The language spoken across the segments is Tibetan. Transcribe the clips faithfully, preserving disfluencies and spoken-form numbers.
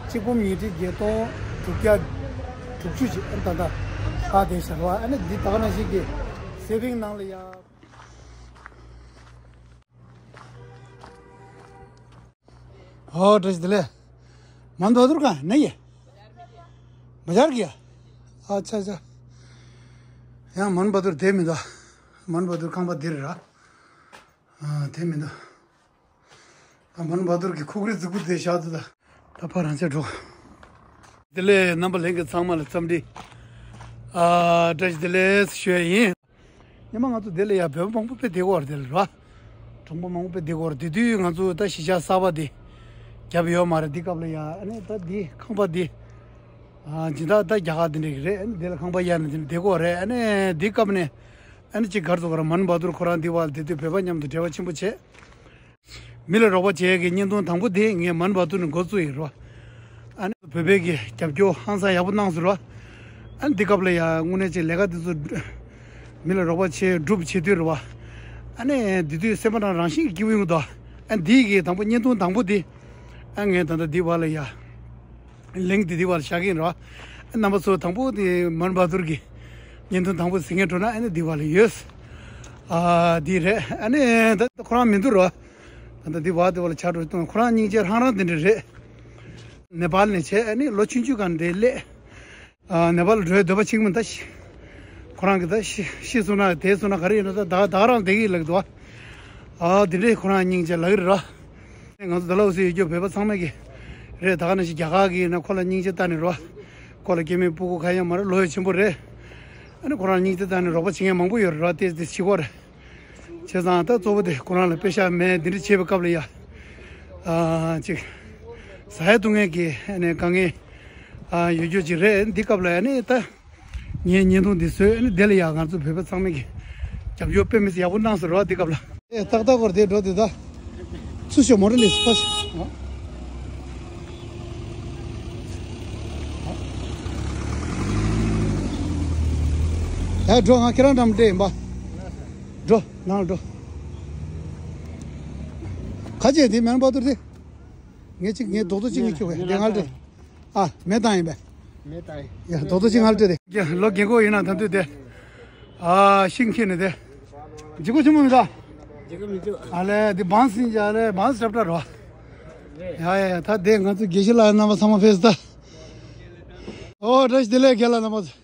གཅིག་འབུམ་ཉིས་ཁྲི་བརྒྱད་སྟོང་དྲུག་བརྒྱ་དྲུག་ཅུ་ཅིག་ཨ་ད་ད་ཨ་དེ་བཞག་པ་ཨ་ནི་འདི་ད་ག་ནང་བཞིན་གྱི་སེ་བིང་ནང་ལ་ཡ། ཨོ་བཀྲ་ཤིས་བདེ་ལེགས། མན་བ་དུར་ག་ནས་ཡེ། མ་ཇར་གི་ཡ། ཨ་ཆ་ཆ། ཡང་མན་བ་དུར་དེ་མི་འདུག་མན་བ་དུར་ཁང་པ་འདིར་ར། ཨ་དེ་མི་འདུག་ད་མན་བ་དུར་གི་ཁུག་རི་རྫིག་པོ་དེ་བཞག་འདུག་ད། ད་ཕར་རང་ཚད་འགྲོ། བདེ་ལེགས། རྣམ་པ་ལྷན་རྒྱས་ཚང་མ་ལ་འཚམས་འདྲི། ཨ་བཀྲ་ཤིས་བདེ་ལེགས་ཞུ་ཡ་ཡིན། སྔོན་མ་ང་ཚོ་འདི་ལ་ཡ་བོད་པ་མང་པོ་དཔེ་བསྡད་ཀྱི་ཡོད་རེད་དེ་ལ་ར། གྲོང་པ་མང་པོ་དཔེ་བསྡད་ཀྱི་ཡོད་རེད། དེ་དུས་ང་ཚོ་ད་གཞིས་ཆགས་གསར་པ་དེ་རྒྱབ་ཡོད་མ་རེད། འདི་སྐབས་ལ་ཡ་ཨ་ནི་ད་འདི་ཁང་པ་འདི། ཨ་སྦྱིན་བདག་ད་རྒྱ་གར་དེ་འདྲ་གི་རེད། ཨ་ནི་འདི་ལ་ཁང་པ་གཡར་ནས་དེ་འདྲ་བསྡད་ཀྱི་ཡོད་རེད། ཨ་ནི་འདི་སྐབས་ནས་ཨ་ནི་ཅིག་གར་ཚོ་གར་མན་བ་དུར་ཁོ་རང་འདི་བ་ལ་དེ་དུས་བོད་པ་མཉམ་དུ་འབྲེལ་བ་ཆེན་པོ་བྱས། མི་ལ་རོགས་པ་བྱེད་ཡས་ཀྱི་བརྙན་ཐུང་དང་པོ་དེ་ངས་མན་བ་དུར་ནས་འགོ་བཙུགས་ཡིན་རོ། ཨ་ནི་བོད་པའི་གི་རྒྱབ་སྐྱོར་ཧང་སང་ཡག་པོ་གནང་སོང་རོ། ཨ་ནི་འདི་སྐབས་ལ་ཡ་དངོས་གནས་ཅིག་ལས་ཀ་འདི་ཚོ་མི་ལ་རོགས་པ་བྱེད་སྒྲུབ་བྱེད་དུས་རོ། ཨ་ནི་འདི་དུས་སེམས་པ་རང་རང་བཞིན་གྱི་སྐྱིད་པོ་ཡོང་གི་འདུག་ཨ་འདི་གི་དང་པོ་བརྙན་ཐུང་དང་པོ་དེ་ཨ་ངས་ད་ལྟ་འདི་བ་ལ་ཡ། ལིང་ཀི་དེ་འདི་བར་བཞག་གིན་རོ། རྣམ་པ་ཚོ་དང་པོ་དེ་མན་བ་དུར་གྱི་བརྙན་ཐུང་དང་པོ་གཟིགས་མཁན་འགྲོ་ན་ཨ་ནི་འདི་བར་ལ་ཡོད། ཨ་འདི་རེད། ཨ་ནི་ད་ཁོ་རང་མི་འདུག་རོ། ད་ལྟ་འདི་བར་དེ་བར་ལ་ཆ་འགྲོ་གཏོང་ཁོ་རང་སྙིང་རྗེ་ཧང་རང་དེ་འདྲ་རེད། ནེ་པཱལ་ནས་བྱས་ཨ་ནི་ལོ་ཆུང་ཆུང་ག་འདྲ་སླེབས། ཨ་ནེ་པཱལ་འགྲོའི་འདོད་པ་ཆེན་མོ་ད་ཤི། ཁོ་རང་གི་ད་ཤི་ཤི་སོང་ན་དེ་སོང་ན་ག་རེ་ཡིན་ན་ད་ད་ད་རང་བསྡད་ཀྱི་ལགས་འདུག་ཨ་དེ་འདྲས་ཁོ་རང་སྙིང་རྗེ་ལགས་རེད་ར། ང་ཚོ་ཌལ་ཧོ་སི་ཡོད་རྒྱུ་བོད་པ་ཚང་མས་ཀྱི་རེད། ད་ག་ནང་བཞིན་རྒྱ་གར་གྱི་ཡིན་ན་ཁོ་ལ་སྙིང་རྗེ་ལྟ་ནས་རོ། ཁོ་ལ་སྐྱེ་དམན་སྤུ་གུ་ག་ཡང་མ་རེད། ལོ་ཡང་ཆེན་པོ་རེད། ཨ་ནི་ཁོ་རང་སྙིང་རྗེ་ལྟ་ནས་རོགས་པ་བྱེད་མཁན་མང་པོ་ཡོད་རེད་ར། དེ་དེ་བྱེད་དགོས་རེད། བྱས་ཙང་ད་གཙོ་བོ་དེ་ཁོ་རང་ལ་པེ་ཤ་མེད་འདི་འདྲ་བྱེད་པའི་སྐབས་ལ་ཡ། ཨ་ཅིག་ཟ་ཡ་བཏུང་མཁན་གྱི་ཨ་ནི་དཀའ་ངལ་ཨ་ཡོད་རྒྱུ་ཅིག་རེད། འདི་སྐབས་ལ་ཨ་ནི་ད། ངའི་བརྙན་ཐུང་འདི་བཟོས་ཨ་ནི་དེ་ལ་ཡང་ང་ཚོ་བོད་པ་ཚང་མས་ཀྱི་རྒྱབ་སྐྱོར་དཔེ་མི་སྲིད་ཡག་པོ་གནང་སོང་རོགས་འདི་སྐབས་ལ། ཨེ་ཏག་ཏག་སྐོར་དེ་འགྲོ་དེ་ད། ཚུར་ཤོག་མོ་ཊ་ལས་སུ་ཕ་ཤོག་ཡ་འགྲོ། ང་ཁྱེད་རང་འགྲམ་སླེབས་ཡིན་པ། འགྲོ་ནང་ལ་འགྲོ། ཁ་ཆེ་དེ་མེན་པ་ཏུར་དེ། ངས་གཅིག་ངའི་རྡོག་ཏོ་གཅིག་ངས་ཁྱུག་གས་དེ་ང་ལ་སྤྲད། ཨ་མེ་བཏང་ཡིན་པས། མེ་བཏང་ཡིན། ཡ་རྡོག་ཏོ་གཅིག་ང་ལ་སྤྲད་དེ། ལོ་རྒན་གོག་ཡིན་ན་ད་དུས་དེ། ཨ་ཤིང་ཁྱེར་ནས་དེ། ལྗིད་ཁོག་ཆེན་པོ་མི་འདུག་ལྗིད་ཁོག་མི་འདུག་ཨ་ལས་དེ་བང་སིན་ཅ་ལས་བང་སྲབ་ཏྲ་རོ། ཡ་ཡ་ཡ་ད་དེ་ང་ཚོ་དགེ་བཤེས་ལགས་རྣམ་པ་ཚང་མ་ཕེབས་ད། ཨོ་བཀྲ་ཤིས་བདེ་ལེགས་རྒན་ལགས་རྣམ་པ་ཚོ།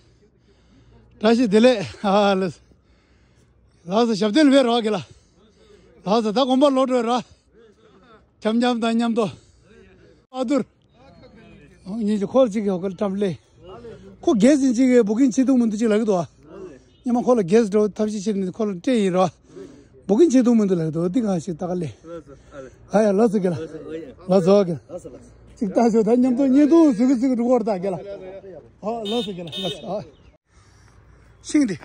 བཀྲ་ཤིས་བདེ་ལེགས་ཨ་ལས། ལགས་སོ་ཞབས་བརྟན་ལ་ཕེབས་རོགས་གི་ལ། ལགས་སོ་ད་དགོན་པ་ལོག་འགྲོ་ར། འཆམ་འཆམ་དང་མཉམ་དུ། ཨ་དུར། ཨོ་ཉིན་གཅིག་ཁོ་ལ་གཅིག་གི་ཧོ་ཀལ་ཀྲམ་ལེ། ཁོ་གེ་སི་ཡིན་གཅིག་གི་བུ་ཀིང་བྱེད་ཐུབ་མི་འདུག་ཅིག་ལབ་ཀྱི་འདུག་ཨ། ཉི་མ་ཁོ་ལ་གེ་སི་འགྲོ་ཐབས་ཤེས་བྱེད་ནས་ཁོ་ལ་སྤྲད་ཡིན་རོ། བུ་ཀིང་བྱེད་ཐུབ་མི་འདུག་ལབ་ཀྱི་འདུག་འདི་གང་ཞིག་ལྟ་ག་ལེ། ཨ་ཡ་ལགས་སོ་གི་ལ། ལགས་སོ་གི་ལ། ཅིག་ལྟ་ཞོ་ད་མཉམ་དུ་བརྙན་ཐུང་ཟུག་གི་ཟུག་གི་འགྲོ་གོ་ར་ད་གི་ལ། ཨོ་ལགས་སོ་གི་ལ་ལགས་སོ་ཨ། ཤིང་འདི།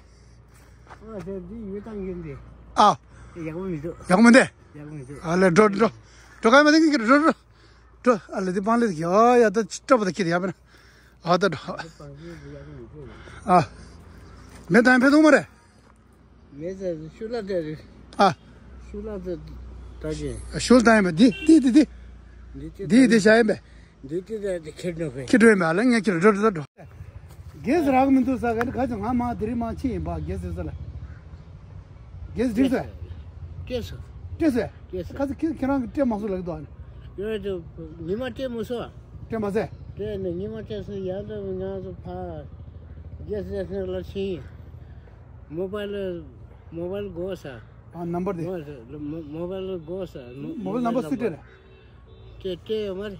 ཨ་ཟེར་འདི་ཡོད་དང་ཡོད་འདི། ཨ། ཡག་པོ་མི་འདུག་ཡག་པོ་མི་འདུག་ཡག་པོ་མི་འདུག་ཨ་ལས་འགྲོ་འགྲོ། འགྲོ་ག་མ་དེ་གི་འགྲོ་འགྲོ། འགྲོ་ཨ་ལས་འདི་པང་ལས་གི་ཨ་ཡ་ད་སྐྲ་བོ་ད་ཁྱེར་ཡ་མེད་ན། ཨ་ད་འགྲོ། ཨ། མེ་ད་ཕེ་ཐུང་མ་རེད། མེ་ད་ཤུ་ལ་དེ་རེད། ཨ། ཤུ་ལ་དེ་ད་གི་ཤུལ་ད་ཡིན་པ་འདི་འདི་འདི་འདི། འདི་དེ་འདི་འདི་བྱ་ཡིན་པས། འདི་དེ་ད་དེ་ཁྱེར་འགྲོ་ཕེ། ཁྱེར་འགྲོ་ཡིན་པ་ཨ་ལས་ངས་ཁྱེར་འགྲོ་འགྲོ་འགྲོ། གེ་སི་རག་མི་འདུག་ས་ག་ནི་ག་ཚོད་ང་མ་དེ་རིང་མ་ཕྱི་ཡིན་པ་གེ་སི་ཟེར་ལ། གེ་སི་འགྲིག་སོང་། སྤྲད་སོང་། སྤྲད་སོང་། སྤྲད་སོང་། ག་ཚོད་ཁྱེད་ཁྱེད་རང་གི་སྤྲད་མ་སོང་ལབ་འདུག་ཨ་ནི། ཡོད་དུ་ཉི་མ་སྤྲད་མ་སོང་། སྤྲད་མ་སོང་། སྤྲད་ནས་ཉི་མ་སྤྲད་སོང་ཡང་དུ་ང་ཚོ་ཕ་གེ་སི་ཟེར་ལ་ཕྱིན། མོ་བལ་མོ་བལ་དགོས་ས། ཨ་ནམ་བར་དེ། མོ་མོ་བལ་དགོས་ས། མོ་བལ་ནམ་བར་སུས་སྤྲད་རེད། སྤྲད་སྤྲད་ཡོད་མ་རེད།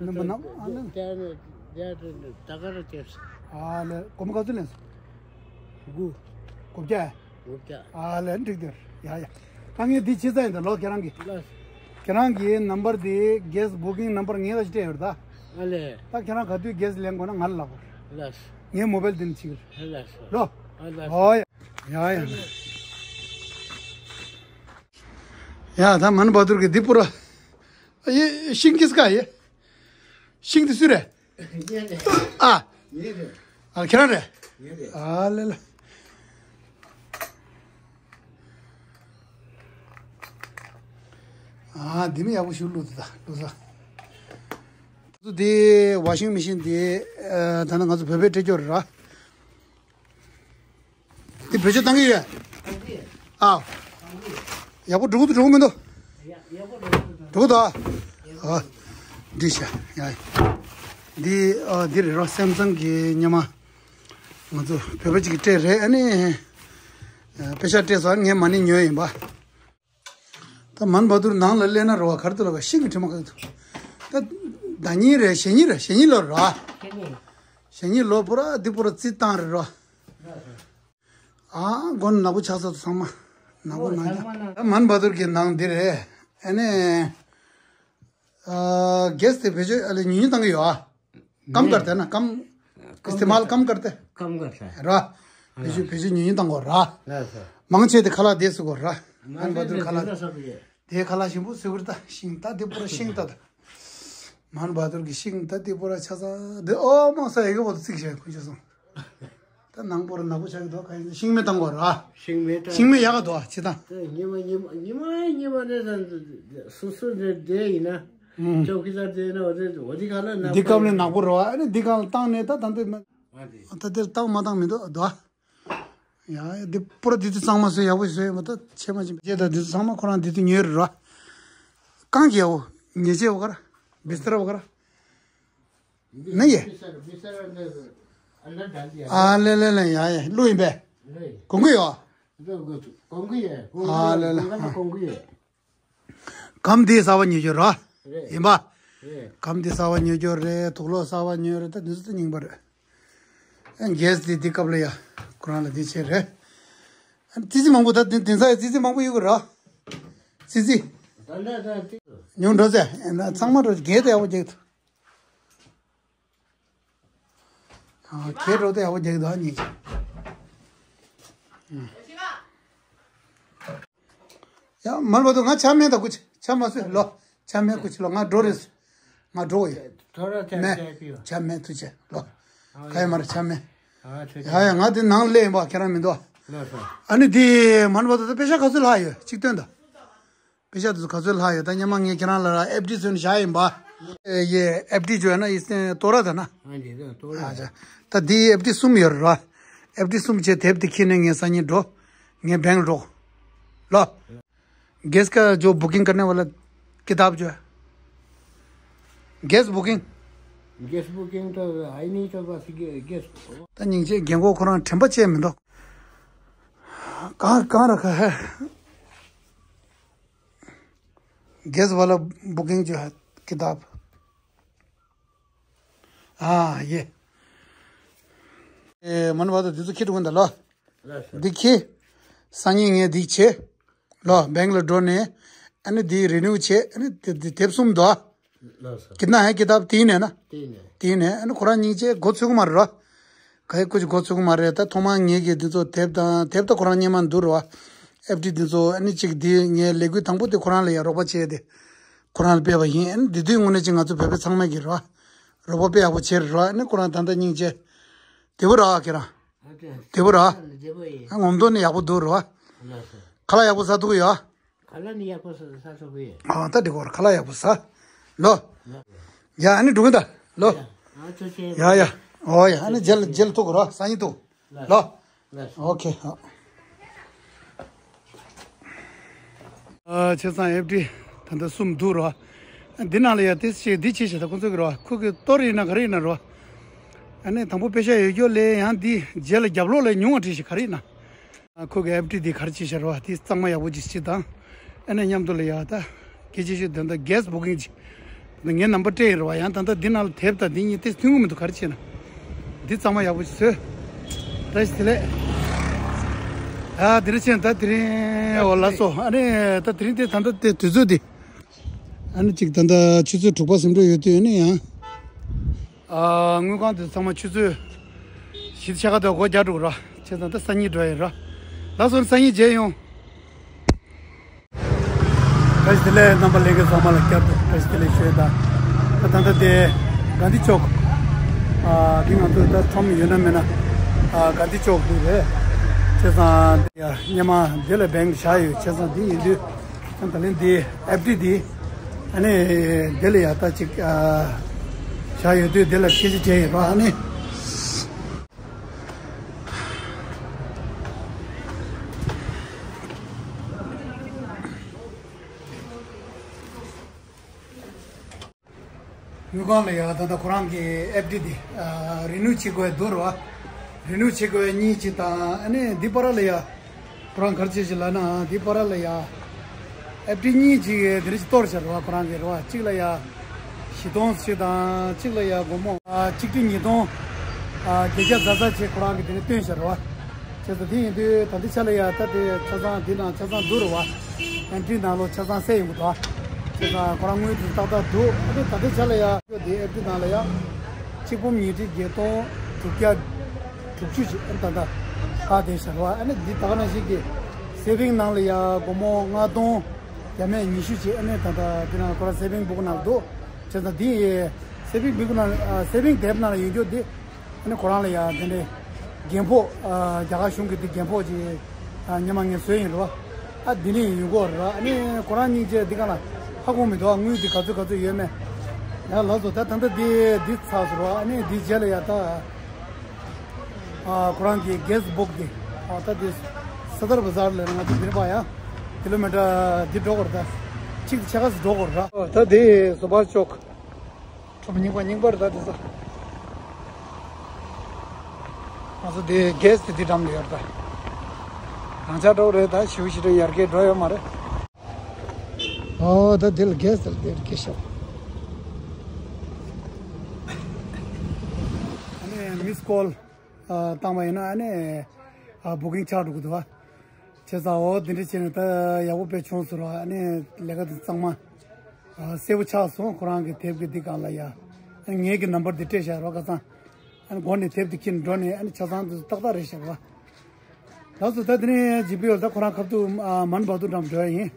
ནམ་བར་ནམ་ཨ་ནི། སྤྲད་ནས་སྤྲད་ནས་ད་ག་རེ་སྤྲད་སོང་། ཨ་ལས་སྒོར་མོ་ག་ཚོད་ལེན་སོང་། དགུ། དགུ་བརྒྱ། དགུ་བརྒྱ། ཨ་ལས་འགྲིག་འདིར་ཡ་ཡ། ད་ངས་འདི་ཕྱི་ས་ཡིན་ད་ལོ་ཁྱེད་རང་གི་ལགས། ཁྱེད་རང་གི་ནམ་བར་དེ་གེ་སི་བུ་ཀིང་ནམ་བར་ངས་ལ་སྤྲད་ཡོད་ད། ཨ་ལས། ད་ཁྱེད་རང་ག་དུས་གེ་སི་ལེན་དགོས་ན་ང་ལ་ལབ་དགོས། ལགས། ངའི་མོ་བལ་འདི་ནས་ཕྱིར། ལགས། ལོ། ཨ་ལགས། ཨོ་ཡ། ཡ་ཡ། ཡ་ད་མན་བ་དུར་གི་འདི་པུ་ར། ཨ་ཡེ་ཤིང་གིས་ཀ་ཡེ། ཤིང་འདི་སུ་རེད། ཨ། ཨ་ཁྱེད་རང་རེད། ཨ་ལེ་ལེ། ཨ་འདི་མི་ཡག་པོ་ཞིག་བླུགས་ཏེ་ད་བླུགས་ས། དེ་ཝ་ཤིང་མེ་ཤིན་དེ་ཨ། ད་ནི་ང་ཚོ་བོད་པས་སྤྲད་རྒྱུ་རེད་ར། དེ་བེད་སྤྱོད་བཏང་གི་ཡོད། ཨ། ཡག་པོ་འགྲོ་གི་འདུག་འགྲོ་གི་མི་འདུག་འགྲོ་གི་འདུག་ཨ། ཨ། འདི་ཤ་ཡ། འདི་ཨ། འདི་རེད་ར། སེམ་སང་གི་སྙེ་མ། ང་ཚོ་བོད་པ་གཅིག་གིས་སྤྲད་རེད། ཨ་ནི་ཨ། པེ་ཤ་སྤྲད་སོང་། ངས་མ་ཎི་ཉོས་ཡིན་པ། ད་མན་བ་དུར་ནང་ལ་སླེབས་ན་རེད་བ། ག་རེ་འདུག་ལབ་པ། ཤིང་གི་དྲི་མ་ག་ཚོད་འདུག་ད་ཟླ་གཉིས་རེད། ཞེ་གཉིས་རེད། ཞེ་གཉིས་ལོ་རེད་བ། ཞེ་གཉིས་ལོ་པོ་ར་འདི་པོ་ར་རྩི་བཏང་རེད་ར། ཨ། མགོ་ནག་པོ་ཆགས་ཚར་འདུག་ཚང་མ་ནག་པོ་ནག་ཡ། ད་མན་བ་དུར་གྱི་ནང་འདི་རེད། ཨ་ནི་ཨ། གེ་སི་དེ་བེད་སྤྱོད་ཨ་ལས་ཉུང་ཉུང་བཏང་གི་ཡོད་ཨ། कम करते हैं ना, कम। इस्तेमाल कम करते। कम करता है। ར། བེད་སྤྱོད་བེད་སྤྱོད་ཉུང་ཉུང་བཏང་དགོས་ར། མང་ཆེ་དེ་ཁ་ལག་དེ་བཟོ་དགོས་ར། མན་བ་དུར་ཁ་ལག་དེ་ཁ་ལག་ཞིམ་པོ་བཟོ་གི་རེད། ད་ཤིང་ད་དེ་པོ་ར་ཤིང་ད་ད། མན་བ་དུར་གྱི་ཤིང་ད་དེ་པོ་ར་ཆ་ས་དེ་ཨོ་མང་ས་ཡི་གེ་བོ་དུ་བརྩིགས་བྱས་ཁོ་ཆ་སོང་། ད་ནང་པོ་ར་ནག་པོ་ཆགས་ཀྱི་འདུག་ག་ཡིན་ཤིང་མེ་བཏང་དགོས་ར། ཤིང་མེ་བཏང་། ཤིང་མེ་ཡག་ག་འདུག་ཨ། ཅི་ད། ད་ཉི་མ་ཉི་མ་ཉི་མ་ཉི་མ་ནས་ད་སོ་སོ་འདྲ་བསྡད་ཡིན་ན། ཨུམ། ཅོག་གི་ད་བསྡད་ན་འོ་དེ་འོ་དེ་ག་ལ་ནག་པོ། འདི་སྐབས་ནས་ནག་པོ་རེད་བ། ཨ་ནི་འདི་གང་ལ་བཏང་ནས་ད་ད་འདི་མ། ཨ་དེ། ད་འདིར་བཏང་མ་བཏང་མི་འདུག་ཨ། འདུག་ཨ། ཡ་འདི་པུ་ར་འདི་དུས་གཙང་མ་བཟོས་ཡག་པོ་བཟོས་མ་ད་ཆེ་མ་ཆེ་མ་བྱས། ད་འདི་དུས་ཚང་མ་ཁོ་རང་འདི་དུས་ཉོས་རེད་ར། གང་གི་ཡག་པོ་ཉེས་ཆད་བ་ག་ར། བི་སྟར་བ་ག་ར། ནི་ཡེ། ཨ་ལེ་ལེ་ལེ། ཡ་ཡ་ལུ་ཡིན་པས། གོང་གི་ཡོ། གོང་གི་ཡེ། ཨ་ལེ་ལེ། གོང་གི་ཡེ། གམ་དེ་གསར་པ་ཉོ་རྒྱུ་ར། རེད། ཡིན་པ། རེད། གམ་དེ་གསར་པ་ཉོ་རྒྱུ་རེད། དུག་ལོག་གསར་པ་ཉོ་རེད། ད་འདི་ཚོ་རྙིང་པ་རེད། ཨ་གེ་སི་དེ་འདི་སྐབས་ལ་ཡ་ཁོ་རང་ལ་འདི་བྱས་རེད། ཨ་ཙི་ཙི་མང་པོ་ད་འདི་འདི་ཚ་ཡ་ཙི་ཙི་མང་པོ་ཡོད་གི་ར། ཙི་ཙི། ད་ལྟ་ད་ཙི། ཉོ་འགྲོ་ཟེ། ཨ་ན་ཚང་མ་འགྲོ་གེ་དེ་ཡག་པོ་རྒྱག་ཐུབ། ཁྱེད་རོགས་དེ་ཡག་པོ་རྒྱག་གི་འདུག་ཨ་ནི། ཡ་མར་བ་དུ་ང་ཆ་མེད་ད་ཀུ་ཆ་ཆ་མ་སུ་ལོ། ཆ་མེད་ཀུ་ཆ་ལོ། ང་འགྲོ་རེད། ང་འགྲོ་ཡོད། མེད། ཆ་མེད་ཐུ་ཆེ་ལོ། ཁ་ཡ་མར་ཆ་མེད། ཡ་ཡ་ང་དེ་ནང་སླེབས་ཡིན་པ་ཁྱེད་རང་མི་འདུག་ཨ་ནི་དེ་མར་བ་དུ་པེ་ཤ་ག་ཚོད་ལྷག་ཡོད་གཅིག་སྟོན་ད། པེ་ཤ་དེ་ཚོ་ག་ཚོད་ལྷག་ཡོད། ད་སྔོན་མ་ངས་ཁྱེད་རང་ལ་ཨེཕ་ཌི་བཟོས་ནས་བཞག་ཡིན་པ། ཨེ་ཡེ་ཨེཕ་ཌི་བཟོས་ན་ཡིན་སྟེང་ཏོ་ར་ད་ན། ཨ་འདི་ད་ཏོ་ར། ཨ་ཅག་ད་འདི་ཨེཕ་ཌི་གསུམ་ཡོད་རེད་ར། ཨེཕ་ཌི་གསུམ་བྱས་དེབ་དེ་ཁྱེར་ནས་ངས་སང་ཉིན་འགྲོ། ངས་བེང་ལ་འགྲོ། ལོ། गैस का जो बुकिंग करने वाला किताब जो है। Gas booking. गैस बुकिंग तो आई नहीं तो बस गैस। ད་སྙིང་རྗེ་རྒན་གོག་ཁོ་རང་དྲན་པ་བཅད་མི་འདུག་གང་གང་ར་ཁ་ཧེ། गैस वाला बुकिंग जो है किताब। ཨ་ཡེ། ཨེ་མ་ནི་བ་ད་འདི་ཚོ་ཁྱེར་འགྲོ་གི་འདུག་ལོ། འདི་ཁྱེར། སང་ཉིན་ངས་འདི་བྱེད། ལོ་བེང་ལ་འགྲོ་ནས། ཨ་ནི་འདི་རི་ནིའུ་བྱེད། ཨ་ནི་དེ་དེ་དེབ་གསུམ་འདུག་ཨ། ལགས་སོ། कितना है किताब तीन है ना? तीन है। तीन है। ཨ་ནི་ཁོ་རང་སྙིང་རྗེ་འགོ་ཚུགས་ཀྱི་མ་རེད་རོ། ག་ཡེ་ཀུ་ཅི་འགོ་ཚུགས་ཀྱི་མ་རེད། ད་ཐོག་མར་ངེད་ཀྱིས་འདི་ཚོ་དེབ་དང་དེབ་ད་ཁོ་རང་སྔོན་མ་འདུག་རོ། ཨེཕ་ཌི་འདི་ཚོ་ཨ་ནི་གཅིག་འདི་ངའི་ལས་འགུལ་དང་པོ་དེ་ཁོ་རང་ལ་ཡང་རོགས་པ་བྱས་ཏེ་ཁོ་རང་ལ་སྤེལ་བ་ཡིན། ཨ་ནི་འདི་དུས་དངོས་གནས་ཀྱི་ང་ཚོ་བོད་པ་ཚང་མས་ཀྱི་རོ། རོགས་པ་དཔེ་ཡག་པོ་བྱས་རོ། ཨ་ནི་ཁོ་རང་ད་ལྟ་སྙིང་རྗེ། བདེ་པོ་ར་ཁྱེད་རང་། བདེ་པོ་ར། བདེ་པོ་ཡིན། ཨ་ངོམ་དོ་ནི་ཡག་པོ་འདུག་རོ། ལགས་སོ། ཁ་ལག་ཡག་པོ་ཟ་ཐུབ་ཀྱི་ཡོད། ཁ་ལག་ནི་ཡག་པོ་ཟ་ཟ་ཐུབ་ཀྱི་ཡོད། ཨ་ད་འགྲིག་གོ། ཁ་ལག་ཡག་པོ་ཟ། ལོ། ཡ་ཨ་ནི་འགྲོ་གི་ད། ལོ། ཡ་ཨ་ཚོ་ཆེ། ཡ་ཡ། ཨོ་ཡ་ཨ་ནི་རྗེས་ལ་རྗེས་ལ་ཐུག་གོ་རོ། སང་ཉིན་ཐུག་ལོ། ལགས་སོ། ཨོ་ཁེ། ཨ་བྱས་ཙང་ཨེཕ་ཌི་ད་ལྟ་གསུམ་འདུག་རོ། འདི་ནང་ལ་ཡ་དེ་ཆེ་འདི་ཆེ་ཞེ་ད་ཁོང་ཚོ་གི་རོ། ཁོ་གི་གཏོར་ཡིན་ན་ག་རེ་ཡིན་ན་རོ། ཨ་ནི་དང་པོ་པེ་ཤ་ཡོད་རྒྱུ་ལས་ཡང་འདི་རྗེས་ལ་རྒྱབ་ལོགས་ལ་ཉུང་བ་བྲིས་ཤིག་ག་རེ་ཡིན་ན། ཁོ་གི་ཨེཕ་ཌི་འདི་ག་རེ་བྱས་ཤག་རོ། དེ་གཙང་མ་ཡག་པོ་ཅིག་བྱེད་དང་། ཨ་ནི་མཉམ་དུ་ལ་ཡ་ད་སྐད་ཆ་ཞིག་དོན་དག་གེ་སི་བུ་ཀིང་ཅིག་ངའི་ནམ་བར་སྤྲད་ཡིན་རོ། ཡང་ད་ལྟ་འདི་ནང་ལ་དེབ་དང་འདི་གཉིས་དེ་མཐུན་གི་མི་འདུག་ག་རེ་བྱས་ན། འདི་གཙང་མ་ཡག་པོ་ཅིག་བཟོས། བཀྲ་ཤིས་བདེ་ལེགས། ཨ་དེ་རིང་ཕྱིན་ད་དེ་རིང་འོ་ལགས་སོ། ཨ་ནི་ད་དེ་རིང་དེ་ད་ལྟ་དེ་དུས་ཚོད་འདི། ཨ་ནི་ཅིག་ད་ལྟ་ཆུ་ཚོད་དྲུག་པ་ཟིན་འགྲོ་ཡོད་དུས་ཨ་ནི་ཡང་། ཨ་དངུལ་ཁང་དེ་ཚང་མ་ཆུ་ཚོད་བཞི་ཕྱེད་ཀ་དང་སྒོ་རྒྱག་འགྲོ་གི་ར། བྱས་ཙང་ད་སང་ཉིན་འགྲོ་ཡིན་ར། ལགས་སོ། སང་ཉིན་མཇལ་ཡོང་། བཀྲ་ཤིས་བདེ་ལེགས། རྣམ་པ་ལྷན་རྒྱས་ཚང་མ་ལ་བསྐྱར་དུ་བཀྲ་ཤིས་བདེ་ལེགས་ཞུ་ཡ་ད། ད་ད་ལྟ་དེ་གྷན་དྷི་ཅོག་ཨ་དེ་ང་ཚོ་ད་ཁྲོམ་ཡོད་ན་མེད་ན་ཨ་གྷན་དྷི་ཅོག་དེ་རེད། བྱས་ཙང་ཡ་སྔོན་མ་དེ་ལ་བེང་བཞག་ཡོད། བྱས་ཙང་དེ་ཡིན་དུས་ད་ལན་དེ་ཨེཕ་ཌི་དེ་ཨ་ནི་དེ་ལ་ཡ་ད་ཅིག་ཨ་ བཞག་ཡོད་དུས་འདི་ལ་སྐད་ཆ་བྱས་ཡོད་པ་ཨ་ནི། དངུལ་ཁང་ལ་ཡ་ད་ལྟ་ཁོ་རང་གི་ཨེཕ་ཌི་འདི་རི་ནིའུ་བྱེད་དགོས་འདུག་ར། རི་ནིའུ་བྱེད་དགོས་གཉིས་གཅིག་དང་ཨ་ནི་འདི་པར་ལ་ཡ། ཁོ་རང་ག་རེ་བྱེད་ཅིག་ལབ་ན་འདི་པར་ལ་ཡ། ཨེཕ་ཌི་གཉིས་གཅིག་དེ་རིགས་གཏོར་བཞག་ར་བ་ཁོ་རང་གི་ར་བ་གཅིག་ལ་ཡ། བཞི་སྟོང་ཞིག་དང་གཅིག་ལ་ཡ་སྒོར་མོ་གཅིག་ཁྲི་ཉིས་སྟོང་བརྒྱད་བརྒྱ་ཙམ་ཙམ་ཅིག་ཁོ་རང་གི་དེ་ནས་བཏོན་བཞག་ར་བ། བྱས་ཙང་དེ་ཡིན་དུས་ད་ལྟའི་ཆ་ལ་ཡ་ད་དེ་ཆ་ཚང་འདི་ནང་ཆ་ཚང་འདུག་ར་བ། ཨེམ་ཊི་ནང་ལོགས་ཆ་ཚང་གསལ་ཡོང་གི་འདུག་བྱས་ཙང་ཁོ་རང་དངུལ་དེ་ཏག་ཏག་འདུག་ཨ་ནི་ད་ལྟའི་ཆ་ལ་ཡ་དེ་ཨེཕ་ཌི་ནང་ལ་ཡ་གཅིག་འབུམ་ཉིས་ཁྲི་བརྒྱད་སྟོང་དྲུག་བརྒྱ་དྲུག་ཅུ་ཞིག་ཨ་ནི་ད་ལྟ་ཧ་དེ་བཞག་ར་བ། ཨ་ནི་འདི་ད་ག་ནང་བཞིན་གྱི་སེ་བིང་ནང་ལ་ཡ་སྒོར་མོ་ལྔ་སྟོང་བརྒྱ་མེད་ཉི་ཤུ་ཞིག་ཨ་ནི་ད་ལྟ་དེ་ནང་ཁོ་རང་སེ་བིང་བུག་ནང་འདུག་བྱས་ཙང་འདི་སེ་བིང་བུག་ནང་སེ་བིང་དེབ་ནང་ལ་ཡོད་རྒྱུ་འདི། ཨ་ནི་ཁོ་རང་ལ་ཡང་དེ་འདྲའི་རྒན་ཕོགས་རྒྱ་གར་གཞུང་གི་དེ་རྒན་ཕོགས་ཀྱི་སྔོན་མ་ངས་བཟོས་ཡིན་རོ། ཨ་འདི་ནས་ཡོང་གི་རེད། ཨ་ནི་ཁོ་རང་གཉིས་ཀྱིས་འདི་ག་ལ་ཧ་གོ་མི་འདུག་དངུལ་འདི་ག་ཚོད་ག་ཚོད་ཡོད་མེད། ཡང་ལགས་སོ། ད་ད་ལྟ་འདི་འདི་ཚར་སོང་རོ། ཨ་ནི་འདི་རྗེས་ལ་ཡང་ད་ཁོ་རང་གི་གེ་སི་བུག་གི་ཨ་ད་འདི་སད་དར་བ་ཛར་ལ་ང་ཚོ་འདིར་པ་ཡང་ཀི་ལོ་མི་ཊར་འདི་འགྲོ་དགོས་རེད། ད་གཅིག་ཆ་ག་ཚོད་འགྲོ་དགོས་རེད། ད་འདི་སུ་བྷཱས་ཅོག་ཁྲོམ་རྙིང་པ་རྙིང་པར་ད་དེ་ཚོ། ང་ཚོ་དེ་གེ་སི་དེ་འགྲམ་ལ་ཡོད་ད། རང་ཆ་འགྲོ་རེད་ད། ཞིའུ་ཞི་ཏྲ་ཡར་རྒྱས་འགྲོ་ཡོད་མ་རེད། ཨོ་ད་དེ་ལ་གེ་སི་དེ་ལ་སྐད་ཤོག་ཨ་ནི་མིས་ཀོལ་བཏང་བ་ཡིན་ན་ཨ་ནི་བུ་ཀིང་ཆགས་འགྲོ་གི་འདུག་བ། བྱས་ཙང་འོ་དེ་འདྲ་བྱས་ནས་ད་ཡག་པོ་དཔེ་བྱུང་ཟེར་བ། ཨ་ནི་ལས་ཀ་དེ་གཙང་མ་གསལ་པོ་ཆགས་སོང་། ཁོ་རང་གི་དེབ་ཀྱི་འདི་སྒང་ལ་ཡ། ཨ་ངེད་ཀྱི་ནམ་བར་འདི་སྤྲད་བཞག་རོགས་ཁ་སང་། ཨ་ནི་སྒོ་ནས་དེབ་འདི་ཁྱེར་འགྲོ་ནས་ཨ་ནི་ཆ་ཚང་དུ་ཏག་ཏག་རེད་བཞག་རོགས། ལགས་སོ། ད་དེ་ནས་ཇི་པི་ཡོལ་ད་ཁོ་རང་ཁ་ཐུག་མན་བ་དུ་འགྲམ་འགྲོ་ཡ་ཡིན།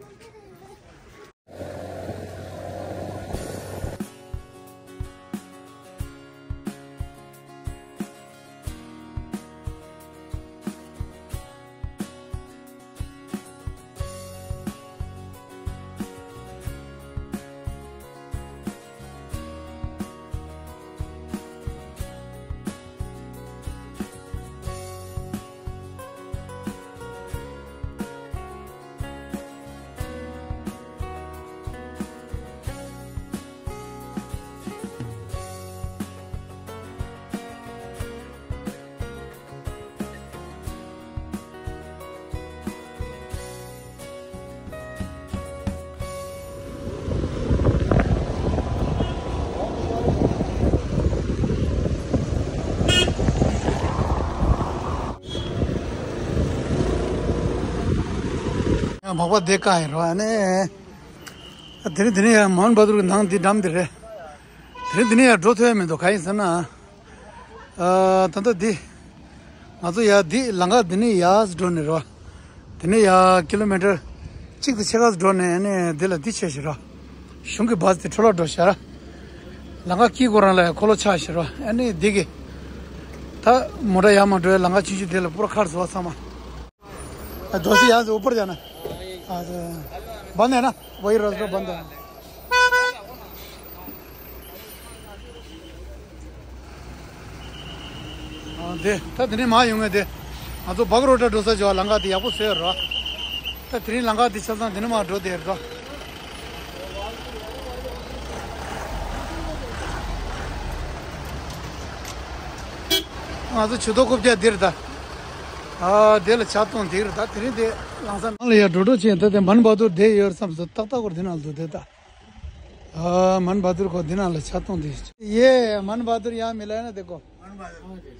མག་པ་དེ་ཀ་ཡིན་རོ། ཨ་ནི། དེ་རིང་དེ་རིང་ཡང་མོན་བ་དུར་གྱི་ནང་འདི་འགྲམ་འདི་རེད། དེ་རིང་དེ་རིང་ཡང་འགྲོ་ཐུབ་ཡ་མི་འདུག་ག་ཡིན་ཟེར་ན། ཨ། ད་ལྟ་འདི། ང་ཚོ་ཡ་འདི་ལམ་ཁ་འདི་ནས་ཡར་འགྲོ་ནས་རོ། དེ་ནས་ཡར་ཀི་ལོ་མི་ཊར་གཅིག་དང་ཕྱེད་ཀ་འགྲོ་ནས་ཨ་ནི་འདི་ལ་འདི་བྱས་ཤིག་རོ། གཞུང་གི་བཱས་དེ་འཕྲོ་བརླག་འགྲོ་ཤག་ར། ལམ་ཁ་དཀྱིལ་ཁོ་རང་ལ་ཡ་འཁོར་ལོ་ཆགས་ཤིག་རོ། ཨ་ནི་འདི་གི། ད་མོ་ཊ་ཡར་མར་འགྲོ་ཡ་ལམ་ཁ་ཆུང་ཆུང་དེ་ལ་པུ་ར་ཁར་བཟོ་བ་ཚང་མ། ཨ། དོ་སི་ཡང་ཟེར་ཨུ་པར་ཇཱ་ན། ཨ། བན་དེ་ན་ཝའི་རོ་ཟེར་བན་དེ་ན། ཨ། དེ་ད་དེ་ནས་མར་ཡོང་ངེས་དེ། ང་ཚོ་བག་རོ་ཊ་འགྲོ་ས་ཅོ་ལམ་ཁ་དེ་ཡག་པོ་བཟོས་རོ། ད་དེ་རིང་ལམ་ཁ་དེ་ཆ་ཚང་དེ་ནས་མར་འགྲོ་དེ་རོ། ང་ཚོ་ཆུ་ཐོག་རྐུབ་བཀྱག་འདིར་ད། ཨ། དེ་ལ་ཆ་གཏོང་འདིར་ད་དེ་རིང་དེ་ལང་ས་ནང་ལ་ཡ་འགྲོ་འགྲོ་ཆེན་ད་དེ་མན་བ་དུར་དེ་ཡོད་བསམ་སོ། ཏག་ཏག་གོར་འདི་ནང་འདུག་དེ་ད། ཨ། མན་བ་དུར་ཁོ་འདི་ནང་ལ་ཆ་གཏོང་འདི། ཡེ་མན་བ་དུར་ཡང་མི་ལ་ན་དེ་ཁོ།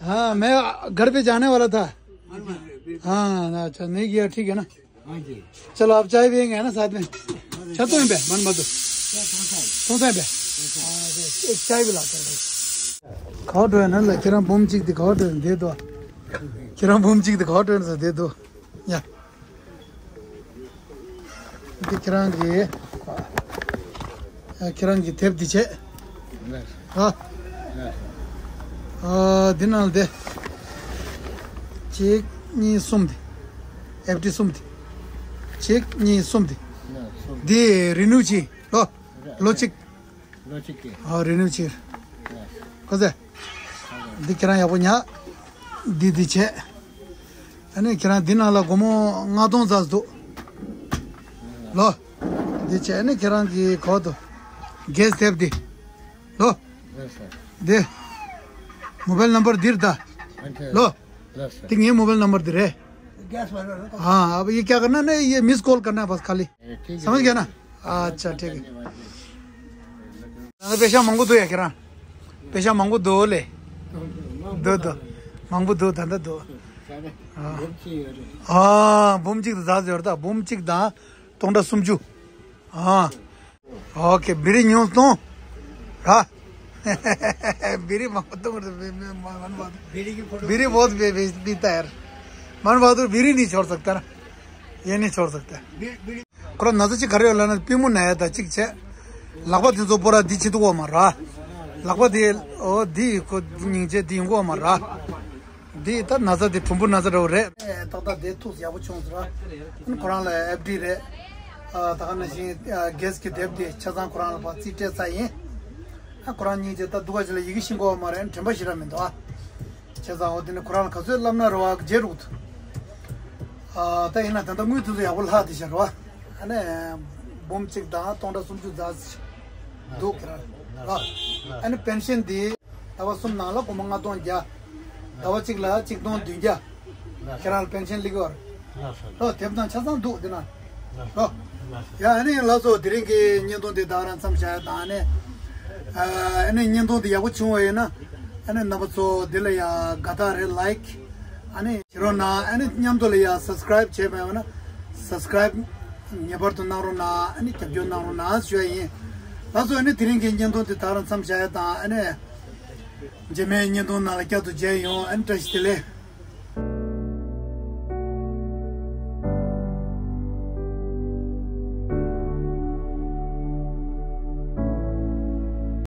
हाँ, मैं घर पे जाने वाला था। हाँ, अच्छा, नहीं गया, ठीक है ना? हाँ जी। चलो, आप चाय पियेंगे, है ना, साथ में? छतों पे, मन मत। कौन सा है? कौन सा है बे? हाँ, एक चाय भी लाते हैं। खाओ तो है ना, ले, किरण बम चिक दिखाओ तो दे दो। किरण बम चिक दिखाओ तो दे दो। या। འདི་ཁྱེད་རང་གི། ཨ། ཁྱེད་རང་གི་དེབ་འདི་བྱས། ཨ། ཨ། འདི་ནང་ལ་དེ། གཅིག་གཉིས་གསུམ་དེ། ཨེཕ་ཌི་གསུམ་དེ། གཅིག་གཉིས་གསུམ་དེ། འདི་རི་ནིའུ་བྱས་ལོ། ལོ་གཅིག་ལོ་གཅིག་གི། ཨ། རི་ནིའུ་བྱས། ཁོ་ཚེ། འདི་ཁྱེད་རང་ཡག་པོ་ཉར། འདི་འདི་བྱས། ཨ་ནི་ཁྱེད་རང་འདི་ནང་ལ་སྒོར་མོ་ལྔ་སྟོང་ཙམ་འདུག་ལོ། འདི་བྱས་ཨ་ནི་ཁྱེད་རང་གི་གོ་དུ། གེས་དེབ་འདི། ལོ། འདི། མོ་བེལ་ནམ་བར་འདིར་ད། ལོ། འདི་ངའི་མོ་བེལ་ནམ་བར་འདི་རེད། हाँ, अब ये क्या करना ना, ये मिस कॉल करना है बस खाली। समझ गया ना? अच्छा, ठीक है। ང་ཚོ་པེ་ཤ་མང་པོ་འདུག་ཡ་ཁྱེད་རང་། པེ་ཤ་མང་པོ་འདུག་ལེ། འདུག་འདུག་མང་པོ་འདུག་ད་ལྟ་འདུག་ཨ། འབུམ་གཅིག་དང་ཟླ་ཟེར་ད་འབུམ་གཅིག་དང་སྟོང་ཕྲག་སུམ་ཅུ། ཨ། ཨོ་ཁེ། བི་རི་ཉུང་གཏོང་། ར། བི་རི་མང་པོ་གཏོང་རེད། བི་རི་མང་པོ་བི་རི་བོད་བི་བི་བི་ཏར། མང་པོ་བི་རི་ནི་ཆོར་ཟག་ཏར། ཡེ་ནི་ཆོར་ཟག་ཏར། ཁོ་རང་ན་ཚ་གཅིག་ག་རེ་ཡོད་ལབ་ན་པུས་མོ་ན་ཡ་ད་གཅིག་བྱས། ལག་པ་དེ་ཚོ་པོ་ར་འདི་ཆེ་ཐུག་འོ་མ་ར། ལག་པ་དེ་ཨོ་འདི་ཁོ་སྙིང་རྗེ་འདི་ཡོང་གོ་མ་ར། འདི་ད་ན་ཚ་དེ་གྲུམ་བུ་ན་ཚ་འདྲ་བོ་རེད། ཏག་ཏག་དེ་ཐུག་ཡག་པོ་བྱུང་ཟེར་བ། ཁོ་རང་ལ་ཨེབ་ཌི་རེད། ད་ག་ནང་བཞིན་གེས་ཀྱི་དེབ་དེ་ཆ་ཚང་ཁོ་རང་ལ་ཕར་རྩིས་སྤྲད་ཚར་ཡིན། ཁོ་རང་སྙིང་རྗེ་ད་སྡུག་ག་ཅིག་ལ་ཡི་གེ་ཤེས་གོ་མ་རེད། དྲན་པ་ཞིག་ར་མི་འདུག་ཨ། བྱས་ཙང་འོ་དེ་ནི་ཁོ་རང་ལ་ག་ཚོད་བསླབ་ན་རེ་བ་རྗེས་རུག་ཏུ། ཨ་ད་ཡིན་ན་ད་ལྟ་དངུལ་དེ་ཚོ་ཡག་པོ་ལྷག་དེ་བྱ་རེ་བ། ཨ་ནི་འབུམ་གཅིག་དང་སྟོང་ཕྲག་སུམ་ཅུ་ཙམ་འདུག་ཁྱེད་རང་ལ། ཨ་ནི་པེན་ཤན་འདི་ཟླ་བ་གསུམ་ནང་ལ་སྒོར་མོ་ལྔ་སྟོང་བརྒྱ། ཟླ་བ་གཅིག་ལ་གཅིག་སྟོང་བདུན་བརྒྱ། ཁྱེད་རང་ལ་པེན་ཤན་སླེབས་ཀྱི་ཡོད་རེད། ལོ་དེབ་དང་ཆ་ཚང་འདུག་འདི་ན། ལོ། ཡ་ཨ་ནི་ལགས་སོ། དེ་རིང་གི་བརྙན་ཐུང་འདི་ད་ག་རང་མཚམས་བཞག་ཡ་དང་ཨ་ནི། ཨ་ནི་བརྙན་ཐུང་འདི་ཡག་པོ་བྱུང་བ་ཡིན་ན། ཨ་ནི་རྣམ་པ་ཚོ་འདི་ལ་ཡ་དགའ་རྟགས་རེད་ལའིཀ་ཨ་ནི་བྱེད་རོགས་གནང་། ཨ་ནི་མཉམ་དུ་ལ་ཡ་སབ་སི་ཀ་རའིབ་བྱས་མེད་པ་ན་སབ་སི་ཀ་རའིབ་ངེས་པར་དུ་གནང་རོགས་གནང་། ཨ་ནི་རྒྱབ་སྐྱོར་གནང་རོགས་གནང་ཞུ་ཡ་ཡིན། ལགས་སོ། ཨ་ནི་དེ་རིང་གི་བརྙན་ཐུང་འདི་ད་ག་རང་མཚམས་བཞག་ཡ་དང་ཨ་ནི། རྗེས་མའི་བརྙན་ཐུང་ནང་ལ་བསྐྱར་དུ་མཇལ་ཡོང་། ཨ་ནི་བཀྲ་ཤིས་བདེ་ལེགས།